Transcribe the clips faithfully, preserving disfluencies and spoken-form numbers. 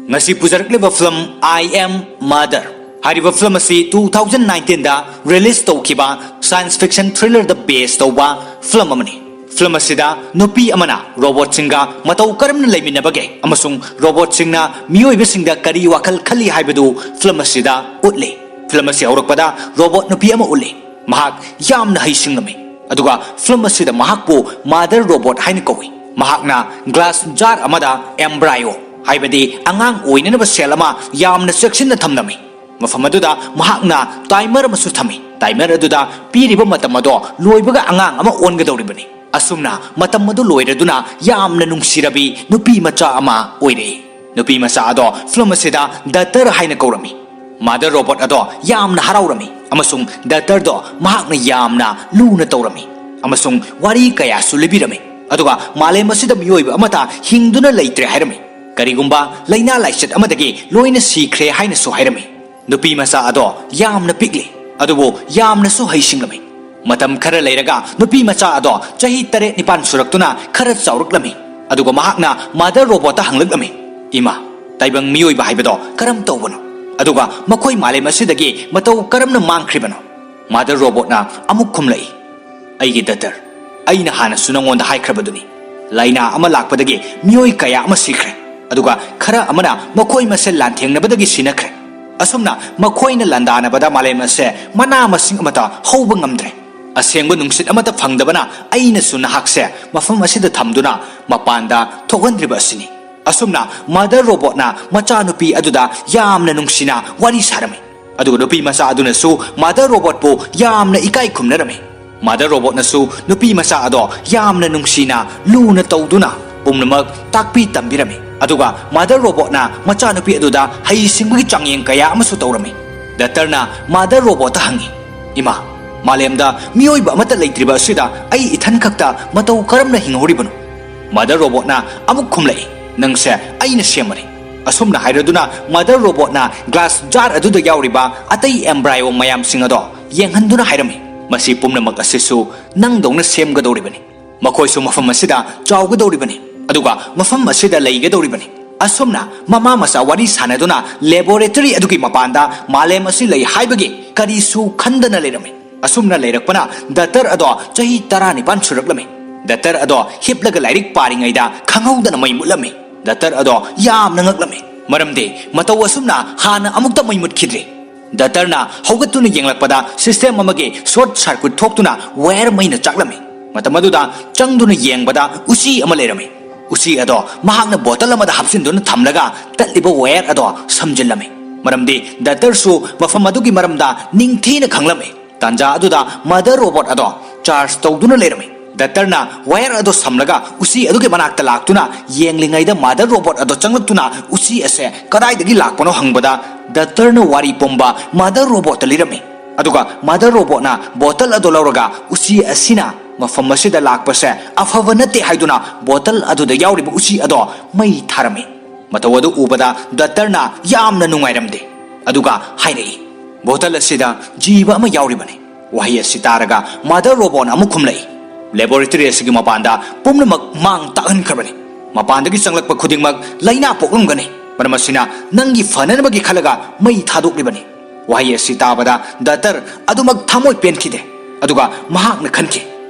ꯉꯁꯤ ꯄꯨꯖꯔꯛꯂꯤꯕ film I Am Mother ꯍꯥꯏꯔꯤꯕ film ꯑꯁꯤ two thousand nineteenꯗ release ꯇꯧꯈꯤꯕ science fiction thrillerꯗ base ꯇꯧꯕ ꯐꯤꯂꯝ ꯑꯃꯅꯤ꯫ ꯐꯤꯂꯝ ꯑꯁꯤꯗ ꯅꯨꯄꯤ ꯑꯃꯅ ꯔꯣꯕꯣꯠꯁꯤꯡꯒ ꯃꯇꯧ ꯀꯔꯝꯅ ꯂꯩꯃꯤꯟꯅꯕꯒꯦ ꯑꯃꯁꯨꯡ ꯔꯣꯕꯣꯠꯁꯤꯡꯅ ꯃꯤꯑꯣꯏꯕꯁꯤꯡꯗ ꯀꯔꯤ ꯋꯥꯈꯜ ꯈꯜꯂꯤ ꯍꯥꯏꯕꯗꯨ ꯐꯤꯂꯝ ꯑꯁꯤꯗ ꯎꯠꯂꯤ꯫ ꯐꯤꯂꯝ ꯑꯁꯤ ꯍꯧꯔꯛꯄꯗ ꯔꯣꯕꯣꯠ ꯅꯨꯄꯤ ꯑꯃ ꯎꯠꯂꯤ꯫ ꯃꯍꯥꯛ ꯌꯥꯝꯅ ꯍꯩꯁꯤꯡꯂꯝꯃꯤ꯫ ꯑꯗꯨꯒ ꯐꯤꯂꯝ ꯑꯁꯤꯗ ꯃꯍꯥꯛꯄꯨ mother robot ꯍꯥꯏꯅ ꯀꯧꯏ꯫ ꯃꯍꯥꯛꯅ glass jar ꯑꯃꯗ embryo, ꯍꯥꯏꯕꯗꯤ ꯑꯉꯥꯡ ꯑꯣꯏꯅꯅꯕ cell ꯑꯃ ꯌꯥꯝꯅ ꯆꯦꯛꯁꯤꯟꯅ ꯊꯝꯂꯝꯃꯤ꯫ ꯃꯐꯝ ꯑꯗꯨꯗ ꯃꯍꯥꯛꯅ timer ꯑꯃꯁꯨ ꯊꯝꯃꯤ꯫ Timer ꯑꯗꯨꯗ ꯄꯤꯔꯤꯕ ꯃꯇꯝ ꯑꯗꯣ ꯂꯣꯏꯕꯒ ꯑꯉꯥꯡ ꯑꯃ ꯑꯣꯟꯒꯗꯧꯔꯤꯕꯅꯤ꯫ ꯑꯁꯨꯝꯅ ꯃꯇꯝ ꯑꯗꯨ ꯂꯣꯏꯔꯗꯨꯅ ꯌꯥꯝꯅ ꯅꯨꯡꯁꯤꯔꯕꯤ ꯅꯨꯄꯤ ꯃꯆꯥ ꯑꯃ ꯑꯣꯏꯔꯛꯏ꯫ ꯅꯨꯄꯤ ꯃꯆꯥ ꯑꯗꯣ ꯐꯤꯂꯝ ꯑꯁꯤꯗ daughter ꯍꯥꯏꯅ ꯀꯧꯔꯝꯃꯤ꯫ Mother robot ꯑꯗꯣ ꯌꯥꯝꯅ ꯍꯔꯥꯎꯔꯝꯃꯤ ꯑꯃꯁꯨꯡ daughterꯗꯣ ꯃꯍꯥꯛꯅ ꯌꯥꯝꯅ ꯂꯨꯅ ꯇꯧꯔꯝꯃꯤ ꯑꯃꯁꯨꯡ ꯋꯥꯔꯤ ꯀꯌꯥꯁꯨ ꯂꯤꯕꯤꯔꯝꯃꯤ꯫ ꯑꯗꯨꯒ ꯃꯥꯂꯦꯝ ꯑꯁꯤꯗ ꯃꯤꯑꯣꯏꯕ ꯑꯃꯠꯇ ꯍꯤꯡꯗꯨꯅ ꯂꯩꯇ꯭ꯔꯦ ꯍꯥꯏꯔꯝꯃꯤ꯫ ꯀꯔꯤꯒꯨꯝꯕ ꯂꯥꯏꯅꯥ ꯂꯥꯏꯆꯠ ꯑꯃꯗꯒꯤ ꯂꯣꯏꯅ ꯁꯤꯈ꯭ꯔꯦ ꯍꯥꯏꯅꯁꯨ ꯍꯥꯏꯔꯝꯃꯤ꯫ ꯅꯨꯄꯤ ꯃꯆꯥ ꯑꯗꯣ ꯌꯥꯝꯅ ꯄꯤꯛꯂꯤ, ꯑꯗꯨꯕꯨ ꯌꯥꯝꯅꯁꯨ ꯍꯩꯁꯤꯡꯂꯝꯃꯤ꯫ ꯃꯇꯝ ꯈꯔ ꯂꯩꯔꯒ ꯅꯨꯄꯤ ꯃꯆꯥ ꯑꯗꯣ ꯆꯍꯤ ꯇꯔꯦꯠ ꯅꯤꯄꯥꯟ ꯁꯨꯔꯛꯇꯨꯅ ꯈꯔ ꯆꯥꯎꯔꯛꯂꯝꯃꯤ꯫ ꯑꯗꯨꯒ ꯃꯍꯥꯛꯅ mother robotꯇ ꯍꯪꯂꯛꯂꯝꯃꯤ, "ꯏꯃꯥ, ꯇꯥꯏꯕꯪ ꯃꯤꯑꯣꯏꯕ ꯍꯥꯏꯕꯗꯣ ꯀꯔꯝ ꯇꯧꯕꯅꯣ? ꯑꯗꯨꯒ ꯃꯈꯣꯏ ꯃꯥꯂꯦꯝ ꯑꯁꯤꯗꯒꯤ ꯃꯇꯧ ꯀꯔꯝꯅ ꯃꯥꯡꯈ꯭ꯔꯤꯕꯅꯣ?" Mother robotꯅ ꯑꯃꯨꯛ ꯈꯨꯝꯂꯛꯏ, "ꯑꯩꯒꯤ daughter, ꯑꯩꯅ ꯍꯥꯟꯅꯁꯨ ꯅꯉꯣꯟꯗ ꯍꯥꯏꯈ꯭ꯔꯕꯗꯨꯅꯤ, ꯂꯥꯏꯅꯥ ꯑꯃ ꯂꯥꯛꯄꯗꯒꯤ ꯃꯤꯑꯣꯏ ꯀꯌꯥ ꯑꯃ ꯁꯤꯈ꯭ꯔꯦ, ꯑꯗꯨꯒ ꯈꯔ ꯑꯃꯅ ꯃꯈꯣꯏ ꯃꯁꯦꯜ ꯂꯥꯟꯊꯦꯡꯅꯕꯗꯒꯤ ꯁꯤꯅꯈ꯭ꯔꯦ꯫ ꯑꯁꯨꯝꯅ ꯃꯈꯣꯏꯅ ꯂꯥꯟꯗꯥꯅꯕꯗ ꯃꯥꯂꯦꯝ ꯑꯁꯦ ꯃꯅꯥ ꯃꯁꯤꯡ ꯑꯃꯠꯇ ꯍꯧꯕ ꯉꯝꯗ꯭ꯔꯦ꯫ ꯑꯁꯦꯡꯕ ꯅꯨꯡꯁꯤꯠ ꯑꯃꯠꯇ ꯐꯪꯗꯕꯅ ꯑꯩꯅꯁꯨ ꯅꯍꯥꯛꯁꯦ ꯃꯐꯝ ꯑꯁꯤꯗ ꯊꯝꯗꯨꯅ ꯃꯄꯥꯟꯗ ꯊꯣꯛꯍꯟꯗ꯭ꯔꯤꯕ ꯑꯁꯤꯅꯤ꯫" ꯑꯁꯨꯝꯅ mother robotꯅ ꯃꯆꯥꯅꯨꯄꯤ ꯑꯗꯨꯗ ꯌꯥꯝꯅ ꯅꯨꯡꯁꯤꯅ ꯋꯥꯔꯤ ꯁꯥꯔꯝꯃꯤ꯫ ꯑꯗꯨꯒ ꯅꯨꯄꯤ ꯃꯆꯥ ꯑꯗꯨꯅꯁꯨ mother robotꯄꯨ ꯌꯥꯝꯅ ꯏꯀꯥꯏ ꯈꯨꯝꯅꯔꯝꯃꯤ꯫ Mother robotꯅꯁꯨ ꯅꯨꯄꯤ ꯃꯆꯥ ꯑꯗꯣ ꯌꯥꯝꯅ ꯅꯨꯡꯁꯤꯅ, ꯂꯨꯅ ꯇꯧꯗꯨꯅ ꯄꯨꯝꯅꯃꯛ ꯇꯥꯛꯄꯤ ꯇꯝꯕꯤꯔꯝꯃꯤ꯫ ꯑꯗꯨꯒ mother robotꯅ ꯃꯆꯥꯅꯨꯄꯤ ꯑꯗꯨꯗ ꯍꯩꯁꯤꯡꯕꯒꯤ ꯆꯥꯡꯌꯦꯡ ꯀꯌꯥ ꯑꯃꯁꯨ ꯇꯧꯔꯝꯃꯤ꯫ Daughterꯅ mother robotꯇ ꯍꯪꯉꯤ, "ꯏꯃꯥ, ꯃꯥꯂꯦꯝꯗ ꯃꯤꯑꯣꯏꯕ ꯑꯃꯠꯇ ꯂꯩꯇ꯭ꯔꯤꯕ ꯑꯁꯤꯗ ꯑꯩ ꯏꯊꯟ ꯈꯛꯇ ꯃꯇꯧ ꯀꯔꯝꯅ ꯍꯤꯡꯍꯧꯔꯤꯕꯅꯣ?" Mother robotꯅ ꯑꯃꯨꯛ ꯈꯨꯝꯂꯛꯏ, "ꯅꯪꯁꯦ ꯑꯩꯅ ꯁꯦꯝꯕꯅꯤ꯫" ꯑꯁꯨꯝꯅ ꯍꯥꯏꯔꯗꯨꯅ mother robotꯅ glass jar ꯑꯗꯨꯗ ꯌꯥꯎꯔꯤꯕ ꯑꯇꯩ embryo ꯃꯌꯥꯝꯁꯤꯡ ꯑꯗꯣ ꯌꯦꯡꯍꯟꯗꯨꯅ ꯍꯥꯏꯔꯝꯃꯤ, "ꯃꯁꯤ ꯄꯨꯝꯅꯃꯛ ꯑꯁꯤꯁꯨ ꯅꯪꯗꯧꯅ ꯁꯦꯝꯒꯗꯧꯔꯤꯕꯅꯤ꯫ ꯃꯈꯣꯏꯁꯨ ꯃꯐꯝ ꯑꯁꯤꯗ ꯆꯥꯎꯒꯗꯧꯔꯤꯕꯅꯤ, ꯑꯗꯨꯒ ꯃꯐꯝ ꯑꯁꯤꯗ ꯂꯩꯒꯗꯧꯔꯤꯕꯅꯤ꯫ ꯑꯁꯨꯝꯅ ꯃꯃꯥ ꯃꯆꯥ ꯋꯥꯔꯤ ꯁꯥꯟꯅꯗꯨꯅ ꯂꯦꯕꯣꯔꯦꯇꯔꯤ ꯑꯗꯨꯒꯤ ꯃꯄꯥꯟꯗ ꯃꯥꯂꯦꯝ ꯑꯁꯤ ꯂꯩ ꯍꯥꯏꯕꯒꯤ ꯀꯔꯤꯁꯨ ꯈꯟꯗꯅ ꯂꯩꯔꯝꯃꯤ꯫ ꯑꯁꯨꯝꯅ ꯂꯩꯔꯛꯄꯅ ꯗꯇꯔ ꯑꯗꯣ ꯆꯍꯤ ꯇꯔꯥꯅꯤꯄꯥꯟ ꯁꯨꯔꯛꯂꯝꯃꯤ꯫ ꯗꯇꯔ ꯑꯗꯣ ꯍꯤꯞꯂꯒ ꯂꯥꯏꯔꯤꯛ ꯄꯥꯔꯤꯉꯩꯗ ꯈꯪꯍꯧꯗꯅ ꯃꯩ ꯃꯨꯠꯂꯝꯃꯤ꯫ ꯗꯇꯔ ꯑꯗꯣ ꯌꯥꯝꯅ ꯉꯛꯂꯝꯃꯤ, ꯃꯔꯝꯗꯤ ꯃꯇꯧ ꯑꯁꯨꯝꯅ ꯍꯥꯟꯅ ꯑꯃꯨꯛꯇ ꯃꯩ ꯃꯨꯠꯈꯤꯗ꯭ꯔꯤ꯫ ꯗꯇꯔꯅ ꯍꯧꯒꯠꯇꯨꯅ ꯌꯦꯡꯂꯛꯄꯗ ꯁꯤꯁꯇꯦꯝ ꯑꯃꯒꯤ ꯁꯣꯔꯠ ꯁꯥꯔꯀ꯭ꯌꯨꯠ ꯊꯣꯛꯇꯨꯅ ꯋꯥꯌꯔ ꯃꯩꯅ ꯆꯥꯛꯂꯝꯃꯤ꯫ ꯃꯇꯝ ꯑꯗꯨꯗ ꯆꯪꯗꯨꯅ ꯌꯦꯡꯕꯗ ꯎꯆꯤ ꯑꯃ ꯂꯩꯔꯝꯃꯤ꯫ ꯎꯆꯤ ꯑꯗꯣ ꯃꯍꯥꯛꯅ ꯕꯣꯇꯜ ꯑꯃꯗ ꯍꯥꯞꯆꯤꯟꯗꯨꯅ ꯊꯝꯂꯒ ꯇꯠꯂꯤꯕ ꯋꯥꯌꯔ ꯑꯗꯣ ꯁꯝꯖꯤꯜꯂꯝꯃꯤ, ꯃꯔꯝꯗꯤ ꯗꯇꯔꯁꯨ ꯃꯐꯝ ꯑꯗꯨꯒꯤ ꯃꯔꯝꯗ ꯅꯤꯡꯊꯤꯅ ꯈꯪꯂꯝꯃꯤ꯫ ꯇꯥꯟꯖꯥ ꯑꯗꯨꯗ ꯃꯗꯔ ꯔꯣꯕꯣꯠ ꯑꯗꯣ ꯆꯥꯔꯖ ꯇꯧꯗꯨꯅ ꯂꯩꯔꯝꯃꯤ꯫ ꯗꯇꯔꯅ ꯋꯥꯌꯔ ꯑꯗꯣ ꯁꯝꯂꯒ ꯎꯆꯤ ꯑꯗꯨꯒꯤ ꯃꯅꯥꯛꯇ ꯂꯥꯛꯇꯨꯅ ꯌꯦꯡꯂꯤꯉꯩꯗ ꯃꯗꯔ ꯔꯣꯕꯣꯠ ꯑꯗꯣ ꯆꯪꯂꯛꯇꯨꯅ ꯎꯆꯤ ꯑꯁꯦ ꯀꯗꯥꯏꯗꯒꯤ ꯂꯥꯛꯄꯅꯣ ꯍꯪꯕꯗ, ꯗꯇꯔꯅ ꯋꯥꯔꯤ ꯄꯨꯝꯕ ꯃꯗꯔ ꯔꯣꯕꯣꯠꯇ ꯂꯤꯔꯝꯃꯤ꯫ ꯑꯗꯨꯒ ꯃꯗꯔ ꯔꯣꯕꯣꯠꯅ ꯕꯣꯇꯜ ꯑꯗꯣ ꯂꯧꯔꯒ ꯎꯆꯤ ꯑꯁꯤꯅ ꯃꯐꯝ ꯑꯁꯤꯗ ꯂꯥꯛꯄꯁꯦ ꯑꯐꯕ ꯅꯠꯇꯦ ꯍꯥꯏꯗꯨꯅ ꯕꯣꯇꯜ ꯑꯗꯨꯗ ꯌꯥꯎꯔꯤꯕ ꯎꯆꯤ ꯑꯗꯣ ꯃꯩ ꯊꯥꯔꯝꯃꯤ꯫ ꯃꯇꯧ ꯑꯗꯨ ꯎꯕꯗ ꯗꯇꯔꯅ ꯌꯥꯝꯅ ꯅꯨꯡꯉꯥꯏꯔꯝꯗꯦ, ꯑꯗꯨꯒ ꯍꯥꯏꯔꯛꯏ, "ꯕꯣꯇꯜ ꯑꯁꯤꯗ ꯖꯤꯕ ꯑꯃ ꯌꯥꯎꯔꯤꯕꯅꯤ꯫" ꯋꯥꯍꯩ ꯑꯁꯤ ꯇꯥꯔꯒ ꯃꯗꯔ ꯔꯣꯕꯣꯠꯅ ꯑꯃꯨꯛ ꯈꯨꯝꯂꯛꯏ, "ꯂꯦꯕꯣꯔꯦꯇꯔꯤ ꯑꯁꯤꯒꯤ ꯃꯄꯥꯟꯗ ꯄꯨꯝꯅꯃꯛ ꯃꯥꯡ ꯇꯥꯛꯍꯟꯈ꯭ꯔꯕꯅꯤ꯫ ꯃꯄꯥꯟꯗꯒꯤ ꯆꯪꯂꯛꯄ ꯈꯨꯗꯤꯡꯃꯛ ꯂꯥꯏꯅꯥ ꯄꯣꯛꯂꯝꯒꯅꯤ꯫ ꯃꯔꯝ ꯑꯁꯤꯅ ꯅꯪꯒꯤ ꯐꯅꯅꯕꯒꯤ ꯈꯜꯂꯒ ꯃꯩ ꯊꯥꯗꯣꯛꯂꯤꯕꯅꯤ꯫" ꯋꯥꯍꯩ ꯑꯁꯤ ꯇꯥꯕꯗ ꯗꯇꯔ ꯑꯗꯨꯃꯛ ꯊꯃꯣꯏ ꯄꯦꯟꯈꯤꯗꯦ, ꯑꯗꯨꯒ ꯃꯍꯥꯛꯅ ꯈꯟꯈꯤ,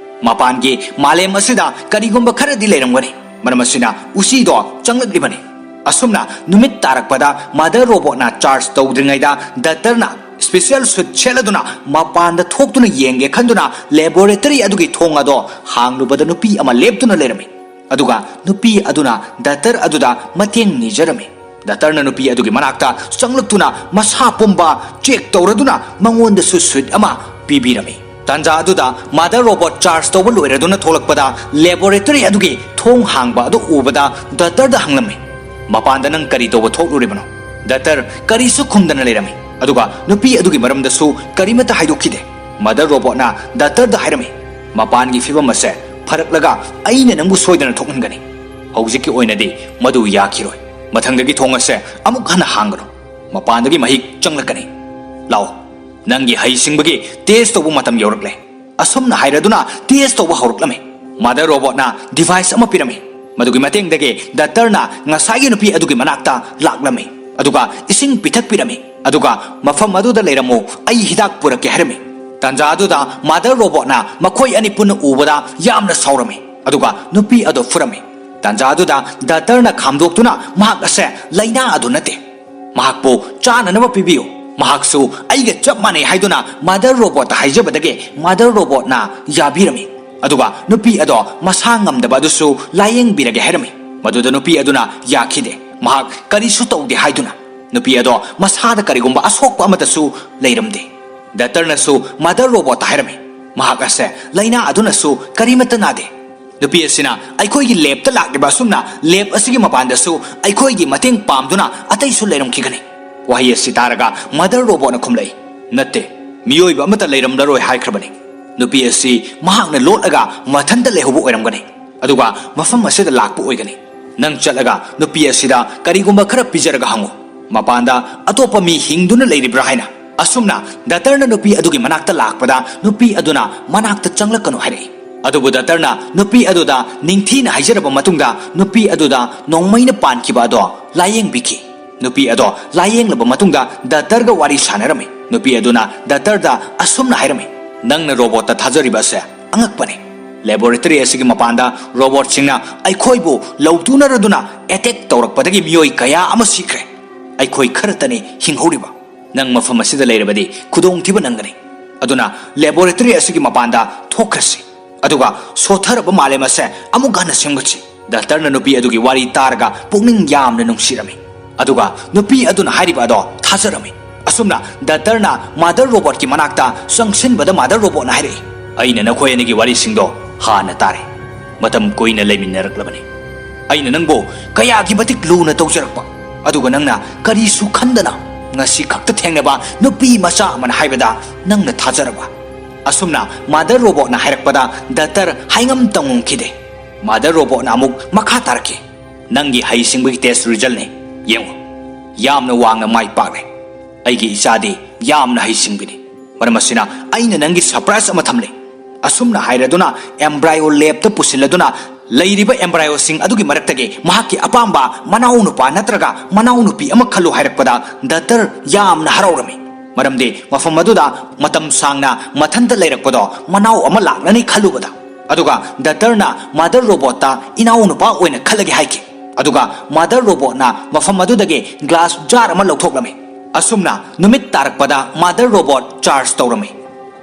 "ꯃꯄꯥꯟꯒꯤ ꯃꯥꯂꯦꯝ ꯑꯁꯤꯗ ꯀꯔꯤꯒꯨꯝꯕ ꯈꯔꯗꯤ ꯂꯩꯔꯝꯒꯅꯤ, ꯃꯔꯝ ꯑꯁꯤꯅ ꯎꯆꯤꯗꯣ ꯆꯪꯂꯛꯂꯤꯕꯅꯤ꯫" ꯑꯁꯨꯝꯅ ꯅꯨꯃꯤꯠ ꯇꯥꯔꯛꯄꯗ ꯃꯗꯔ ꯔꯣꯕꯣꯠꯅ ꯆꯥꯔꯖ ꯇꯧꯗ꯭ꯔꯤꯉꯩꯗ ꯗꯇꯔꯅ ꯁ꯭ꯄꯦꯁꯤꯌꯦꯜ ꯁꯨꯠ ꯁꯦꯠꯂꯗꯨꯅ ꯃꯄꯥꯟꯗ ꯊꯣꯛꯇꯨꯅ ꯌꯦꯡꯒꯦ ꯈꯟꯗꯨꯅ ꯂꯦꯕꯣꯔꯦꯇꯔꯤ ꯑꯗꯨꯒꯤ ꯊꯣꯡ ꯑꯗꯣ ꯍꯥꯡꯂꯨꯕꯗ ꯅꯨꯄꯤ ꯑꯃ ꯂꯦꯞꯇꯨꯅ ꯂꯩꯔꯝꯃꯤ꯫ ꯑꯗꯨꯒ ꯅꯨꯄꯤ ꯑꯗꯨꯅ ꯗꯇꯔ ꯑꯗꯨꯗ ꯃꯇꯦꯡ ꯅꯤꯖꯔꯝꯃꯤ꯫ ꯗꯇꯔꯅ ꯅꯨꯄꯤ ꯑꯗꯨꯒꯤ ꯃꯅꯥꯛꯇ ꯆꯪꯂꯛꯇꯨꯅ ꯃꯁꯥ ꯄꯨꯝꯕ ꯆꯦꯛ ꯇꯧꯔꯗꯨꯅ ꯃꯉꯣꯟꯗꯁꯨ ꯁꯨꯠ ꯑꯃ ꯄꯤꯕꯤꯔꯝꯃꯤ꯫ ꯇꯥꯟꯖꯥ ꯑꯗꯨꯗ ꯃꯗꯔ ꯔꯣꯕꯣꯠ ꯆꯥꯔꯖ ꯇꯧꯕ ꯂꯣꯏꯔꯗꯨꯅ ꯊꯣꯛꯂꯛꯄꯗ ꯂꯦꯕꯣꯔꯦꯇꯔꯤ ꯑꯗꯨꯒꯤ ꯊꯣꯡ ꯍꯥꯡꯕ ꯑꯗꯨ ꯎꯕꯗ ꯗꯇꯔꯗ ꯍꯪꯂꯝꯃꯤ, "ꯃꯄꯥꯟꯗ ꯅꯪ ꯀꯔꯤ ꯇꯧꯕ ꯊꯣꯛꯂꯨꯔꯤꯕꯅꯣ?" ꯗꯇꯔ ꯀꯔꯤꯁꯨ ꯈꯨꯝꯗꯅ ꯂꯩꯔꯝꯃꯤ, ꯑꯗꯨꯒ ꯅꯨꯄꯤ ꯑꯗꯨꯒꯤ ꯃꯔꯝꯗꯁꯨ ꯀꯔꯤꯃꯠꯇ ꯍꯥꯏꯗꯣꯛꯈꯤꯗꯦ꯫ ꯃꯗꯔ ꯔꯣꯕꯣꯠꯅ ꯗꯇꯔꯗ ꯍꯥꯏꯔꯝꯃꯤ, "ꯃꯄꯥꯟꯒꯤ ꯐꯤꯕꯝ ꯑꯁꯦ ꯐꯔꯛꯂꯒ ꯑꯩꯅ ꯅꯪꯕꯨ ꯁꯣꯏꯗꯅ ꯊꯣꯛꯍꯟꯒꯅꯤ꯫ ꯍꯧꯖꯤꯛꯀꯤ ꯑꯣꯏꯅꯗꯤ ꯃꯗꯨ ꯌꯥꯈꯤꯔꯣꯏ꯫ ꯃꯊꯪꯗꯒꯤ ꯊꯣꯡ ꯑꯁꯦ ꯑꯃꯨꯛ ꯍꯟꯅ ꯍꯥꯡꯒꯅꯨ꯫ ꯃꯄꯥꯟꯗꯒꯤ ꯃꯍꯤꯛ ꯆꯪꯂꯛꯀꯅꯤ꯫ ꯂꯥꯛꯑꯣ, ꯅꯪꯒꯤ ꯍꯩꯁꯤꯡꯕꯒꯤ ꯇꯦꯁ ꯇꯧꯕ ꯃꯇꯝ ꯌꯧꯔꯛꯂꯦ꯫" ꯑꯁꯨꯝꯅ ꯍꯥꯏꯔꯗꯨꯅ ꯇꯦꯁ ꯇꯧꯕ ꯍꯧꯔꯛꯂꯝꯃꯤ꯫ ꯃꯗꯔ ꯔꯣꯕꯣꯠꯅ ꯗꯤꯚꯥꯏꯁ ꯑꯃ ꯄꯤꯔꯝꯃꯤ꯫ ꯃꯗꯨꯒꯤ ꯃꯇꯦꯡꯗꯒꯤ ꯗꯥꯛꯇꯔꯅ ꯉꯁꯥꯏꯒꯤ ꯅꯨꯄꯤ ꯑꯗꯨꯒꯤ ꯃꯅꯥꯛꯇ ꯂꯥꯛꯂꯝꯃꯤ, ꯑꯗꯨꯒ ꯏꯁꯤꯡ ꯄꯤꯊꯛꯄꯤꯔꯝꯃꯤ, ꯑꯗꯨꯒ "ꯃꯐꯝ ꯑꯗꯨꯗ ꯂꯩꯔꯝꯃꯨ, ꯑꯩ ꯍꯤꯗꯥꯛ ꯄꯨꯔꯛꯀꯦ" ꯍꯥꯏꯔꯝꯃꯤ꯫ ꯇꯥꯟꯖꯥ ꯑꯗꯨꯗ ꯃꯥꯗꯔ ꯔꯣꯕꯣꯠꯅ ꯃꯈꯣꯏ ꯑꯅꯤ ꯄꯨꯟꯅ ꯎꯕꯗ ꯌꯥꯝꯅ ꯁꯥꯎꯔꯝꯃꯤ, ꯑꯗꯨꯒ ꯅꯨꯄꯤ ꯑꯗꯨ ꯐꯨꯔꯝꯃꯤ꯫ ꯇꯥꯟꯖꯥ ꯑꯗꯨꯗ ꯗꯥꯛꯇꯔꯅ ꯈꯥꯝꯗꯣꯛꯇꯨꯅ ꯃꯍꯥꯛ ꯑꯁꯦ ꯂꯥꯏꯅꯥ ꯑꯗꯨ ꯅꯠꯇꯦ, ꯃꯍꯥꯛꯄꯨ ꯆꯥꯅꯅꯕ ꯄꯤꯕꯤꯌꯨ, ꯃꯍꯥꯛꯁꯨ ꯑꯩꯒ ꯆꯞ ꯃꯥꯟꯅꯩ ꯍꯥꯏꯗꯨꯅ ꯃꯥꯗꯔ ꯔꯣꯕꯣꯠꯇ ꯍꯥꯏꯖꯕꯗꯒꯤ ꯃꯥꯗꯔ ꯔꯣꯕꯣꯠꯅ ꯌꯥꯕꯤꯔꯝꯃꯤ꯫ ꯑꯗꯨꯒ ꯅꯨꯄꯤ ꯑꯗꯣ ꯃꯁꯥ ꯉꯝꯗꯕ ꯑꯗꯨꯁꯨ ꯂꯥꯌꯦꯡꯕꯤꯔꯒꯦ ꯍꯥꯏꯔꯝꯃꯤ꯫ ꯃꯗꯨꯗ ꯅꯨꯄꯤ ꯑꯗꯨꯅ ꯌꯥꯈꯤꯗꯦ, ꯃꯍꯥꯛ ꯀꯔꯤꯁꯨ ꯇꯧꯗꯦ ꯍꯥꯏꯗꯨꯅ꯫ ꯅꯨꯄꯤ ꯑꯗꯣ ꯃꯁꯥꯗ ꯀꯔꯤꯒꯨꯝꯕ ꯑꯁꯣꯛꯄ ꯑꯃꯠꯇꯁꯨ ꯂꯩꯔꯝꯗꯦ꯫ ꯗꯥꯛꯇꯔꯅꯁꯨ ꯃꯥꯗꯔ ꯔꯣꯕꯣꯠꯇ ꯍꯥꯏꯔꯝꯃꯤ, ꯃꯍꯥꯛ ꯑꯁꯦ ꯂꯥꯏꯅꯥ ꯑꯗꯨꯅꯁꯨ ꯀꯔꯤꯃꯠꯇ ꯅꯥꯗꯦ꯫ ꯅꯨꯄꯤ ꯑꯁꯤꯅ ꯑꯩꯈꯣꯏꯒꯤ ꯂꯦꯞꯇ ꯂꯥꯛꯂꯤꯕ ꯑꯁꯨꯝꯅ ꯂꯦꯞ ꯑꯁꯤꯒꯤ ꯃꯄꯥꯟꯗꯁꯨ ꯑꯩꯈꯣꯏꯒꯤ ꯃꯇꯦꯡ ꯄꯥꯝꯗꯨꯅ ꯑꯇꯩꯁꯨ ꯂꯩꯔꯝꯈꯤꯒꯅꯤ꯫ ꯋꯥꯍꯩ ꯑꯁꯤ ꯇꯥꯔꯒ ꯃꯥꯗꯔ ꯔꯣꯕꯣꯠꯅ ꯈꯨꯝꯂꯛꯏ, "ꯅꯠꯇꯦ, ꯃꯤꯑꯣꯏꯕ ꯑꯃꯠꯇ ꯂꯩꯔꯝꯂꯔꯣꯏ ꯍꯥꯏꯈ꯭ꯔꯕꯅꯤ꯫ ꯅꯨꯄꯤ ꯑꯁꯤ ꯃꯍꯥꯛꯅ ꯂꯣꯠꯂꯒ ꯃꯊꯟꯇ ꯂꯩꯍꯧꯕ ꯑꯣꯏꯔꯝꯒꯅꯤ, ꯑꯗꯨꯒ ꯃꯐꯝ ꯑꯁꯤꯗ ꯂꯥꯛꯄ ꯑꯣꯏꯒꯅꯤ꯫ ꯅꯪ ꯆꯠꯂꯒ ꯅꯨꯄꯤ ꯑꯁꯤꯗ ꯀꯔꯤꯒꯨꯝꯕ ꯈꯔ ꯄꯤꯖꯔꯒ ꯍꯪꯉꯨ, ꯃꯄꯥꯟꯗ ꯑꯇꯣꯞꯄ ꯃꯤ ꯍꯤꯡꯗꯨꯅ ꯂꯩꯔꯤꯕ꯭ꯔꯥ ꯍꯥꯏꯅ"꯫ ꯑꯁꯨꯝꯅ ꯗꯥꯛꯇꯔꯅ ꯅꯨꯄꯤ ꯑꯗꯨꯒꯤ ꯃꯅꯥꯛꯇ ꯂꯥꯛꯄꯗ ꯅꯨꯄꯤ ꯑꯗꯨꯅ ꯃꯅꯥꯛꯇ ꯆꯪꯂꯛꯀꯅꯨ ꯍꯥꯏꯔꯛꯏ꯫ ꯑꯗꯨꯕꯨ ꯗꯥꯛꯇꯔꯅ ꯅꯨꯄꯤ ꯑꯗꯨꯗ ꯅꯤꯡꯊꯤꯅ ꯍꯥꯏꯖꯔꯕ ꯃꯇꯨꯡꯗ ꯅꯨꯄꯤ ꯑꯗꯨꯗ ꯅꯣꯡꯃꯩꯅ ꯄꯥꯟꯈꯤꯕ ꯑꯗꯣ ꯂꯥꯌꯦꯡꯕꯤꯈꯤ꯫ ꯅꯨꯄꯤ ꯑꯗꯣ ꯂꯥꯌꯦꯡꯂꯕ ꯃꯇꯨꯡꯗ ꯗꯥꯛꯇꯔꯒ ꯋꯥꯔꯤ ꯁꯥꯟꯅꯔꯝꯃꯤ꯫ ꯅꯨꯄꯤ ꯑꯗꯨꯅ ꯗꯥꯛꯇꯔꯗ ꯑꯁꯨꯝꯅ ꯍꯥꯏꯔꯝꯃꯤ, "ꯅꯪꯅ ꯔꯣꯕꯣꯠꯇ ꯊꯥꯖꯔꯤꯕ ꯑꯁꯦ ꯑꯉꯛꯄꯅꯤ꯫ ꯂꯦꯕꯣꯔꯦꯇꯔꯤ ꯑꯁꯤꯒꯤ ꯃꯄꯥꯟꯗ ꯔꯣꯕꯣꯠꯁꯤꯡꯅ ꯑꯩꯈꯣꯏꯕꯨ ꯂꯧꯇꯨꯅꯔꯗꯨꯅ ꯑꯦꯇꯦꯛ ꯇꯧꯔꯛꯄꯗꯒꯤ ꯃꯤꯑꯣꯏ ꯀꯌꯥ ꯑꯃ ꯁꯤꯈ꯭ꯔꯦ꯫ ꯑꯩꯈꯣꯏ ꯈꯔꯇꯅꯤ ꯍꯤꯡꯍꯧꯔꯤꯕ꯫ ꯅꯪ ꯃꯐꯝ ꯑꯁꯤꯗ ꯂꯩꯔꯕꯗꯤ ꯈꯨꯗꯣꯡꯊꯤꯕ ꯅꯪꯒꯅꯤ꯫ ꯑꯗꯨꯅ ꯂꯦꯕꯣꯔꯦꯇꯔꯤ ꯑꯁꯤꯒꯤ ꯃꯄꯥꯟꯗ ꯊꯣꯛꯈ꯭ꯔꯁꯤ, ꯑꯗꯨꯒ ꯁꯣꯠꯊꯔꯕ ꯃꯥꯂꯦꯝ ꯑꯁꯦ ꯑꯃꯨꯛ ꯍꯟꯅ ꯁꯦꯝꯒꯠꯁꯤ"꯫ ꯗꯥꯛꯇꯔꯅ ꯅꯨꯄꯤ ꯑꯗꯨꯒꯤ ꯋꯥꯔꯤ ꯇꯥꯔꯒ ꯄꯨꯛꯅꯤꯡ ꯌꯥꯝꯅ ꯅꯨꯡꯁꯤꯔꯝꯃꯤ꯫ ꯑꯗꯨꯒ ꯅꯨꯄꯤ ꯑꯗꯨꯅ ꯍꯥꯏꯔꯤꯕ ꯑꯗꯣ ꯊꯥꯖꯔꯝꯃꯤ꯫ ꯑꯁꯨꯝꯅ ꯗꯥꯛꯇꯔꯅ ꯃꯥꯗꯔ ꯔꯣꯕꯣꯠꯀꯤ ꯃꯅꯥꯛꯇ ꯆꯪꯁꯤꯟꯕꯗ ꯃꯥꯗꯔ ꯔꯣꯕꯣꯠꯅ ꯍꯥꯏꯔꯛꯏ, "ꯑꯩꯅ ꯅꯈꯣꯏ ꯑꯅꯤꯒꯤ ꯋꯥꯔꯤꯁꯤꯡꯗꯣ ꯍꯥꯟꯅ ꯇꯥꯔꯦ꯫ ꯃꯇꯝ ꯀꯨꯏꯅ ꯂꯩꯃꯤꯟꯅꯔꯛꯂꯕꯅꯤ꯫ ꯑꯩꯅ ꯅꯪꯕꯨ ꯀꯌꯥꯒꯤ ꯃꯇꯤꯛ ꯂꯨꯅ ꯇꯧꯖꯔꯛꯄ, ꯑꯗꯨꯒ ꯅꯪꯅ ꯀꯔꯤꯁꯨ ꯈꯟꯗꯅ ꯉꯁꯤ ꯈꯛꯇ ꯊꯦꯡꯅꯕ ꯅꯨꯄꯤ ꯃꯆꯥ ꯑꯃꯅ ꯍꯥꯏꯕꯗ ꯅꯪꯅ ꯊꯥꯖꯔꯕ?" ꯑꯁꯨꯝꯅ ꯃꯥꯗꯔ ꯔꯣꯕꯣꯠꯅ ꯍꯥꯏꯔꯛꯄꯗ ꯗꯥꯛꯇꯔ ꯍꯥꯏꯉꯝ ꯇꯧꯉꯝꯈꯤꯗꯦ꯫ ꯃꯥꯗꯔ ꯔꯣꯕꯣꯠꯅ ꯑꯃꯨꯛ ꯃꯈꯥ ꯇꯥꯔꯛꯈꯤ, "ꯅꯪꯒꯤ ꯍꯩꯁꯤꯡꯕꯒꯤ ꯇꯦꯁ ꯔꯤꯖꯜꯅꯤ꯫ ꯌꯦꯡꯉꯨ, ꯌꯥꯝꯅ ꯋꯥꯡꯅ ꯃꯥꯏ ꯄꯥꯛꯂꯦ꯫ ꯑꯩꯒꯤ ꯏꯆꯥꯗꯤ ꯌꯥꯝꯅ ꯍꯩꯁꯤꯡꯕꯤꯅꯤ꯫ ꯃꯔꯝ ꯑꯁꯤꯅ ꯑꯩꯅ ꯅꯪꯒꯤ ꯁꯔꯄ꯭ꯔꯥꯏꯖ ꯑꯃ ꯊꯝꯂꯦ"꯫ ꯑꯁꯨꯝꯅ ꯍꯥꯏꯔꯗꯨꯅ ꯑꯦꯝꯕ꯭ꯔꯥꯏꯑꯣ ꯂꯦꯞꯇ ꯄꯨꯁꯤꯜꯂꯗꯨꯅ ꯂꯩꯔꯤꯕ ꯑꯦꯝꯕ꯭ꯔꯥꯏꯑꯣꯁꯤꯡ ꯑꯗꯨꯒꯤ ꯃꯔꯛꯇꯒꯤ ꯃꯍꯥꯛꯀꯤ ꯑꯄꯥꯝꯕ ꯃꯅꯥꯎꯅꯨꯄꯥ ꯅꯠꯇ꯭ꯔꯒ ꯃꯅꯥꯎꯅꯨꯄꯤ ꯑꯃ ꯈꯜꯂꯨ ꯍꯥꯏꯔꯛꯄꯗ ꯗꯇꯔ ꯌꯥꯝꯅ ꯍꯔꯥꯎꯔꯝꯃꯤ꯫ ꯃꯔꯝꯗꯤ ꯃꯐꯝ ꯑꯗꯨꯗ ꯃꯇꯝ ꯁꯥꯡꯅ ꯃꯊꯟꯇ ꯂꯩꯔꯛꯄꯗꯣ ꯃꯅꯥꯎ ꯑꯃ ꯂꯥꯛꯂꯅꯤ ꯈꯜꯂꯨꯕꯗ꯫ ꯑꯗꯨꯒ ꯗꯇꯔꯅ ꯃꯥꯗꯔ ꯔꯣꯕꯣꯠꯇ ꯏꯅꯥꯎꯅꯨꯄꯥ ꯑꯣꯏꯅ ꯈꯜꯂꯒꯦ ꯍꯥꯏꯈꯤ꯫ ꯑꯗꯨꯒ ꯃꯥꯗꯔ ꯔꯣꯕꯣꯠꯅ ꯃꯐꯝ ꯑꯗꯨꯗꯒꯤ ꯒ꯭ꯂꯥꯁ ꯖꯥꯔ ꯑꯃ ꯂꯧꯊꯣꯛꯂꯝꯃꯤ꯫ ꯑꯁꯨꯝꯅ ꯅꯨꯃꯤꯠ ꯇꯥꯔꯛꯄꯗ ꯃꯥꯗꯔ ꯔꯣꯕꯣꯠ ꯆꯥꯔꯖ ꯇꯧꯔꯝꯃꯤ꯫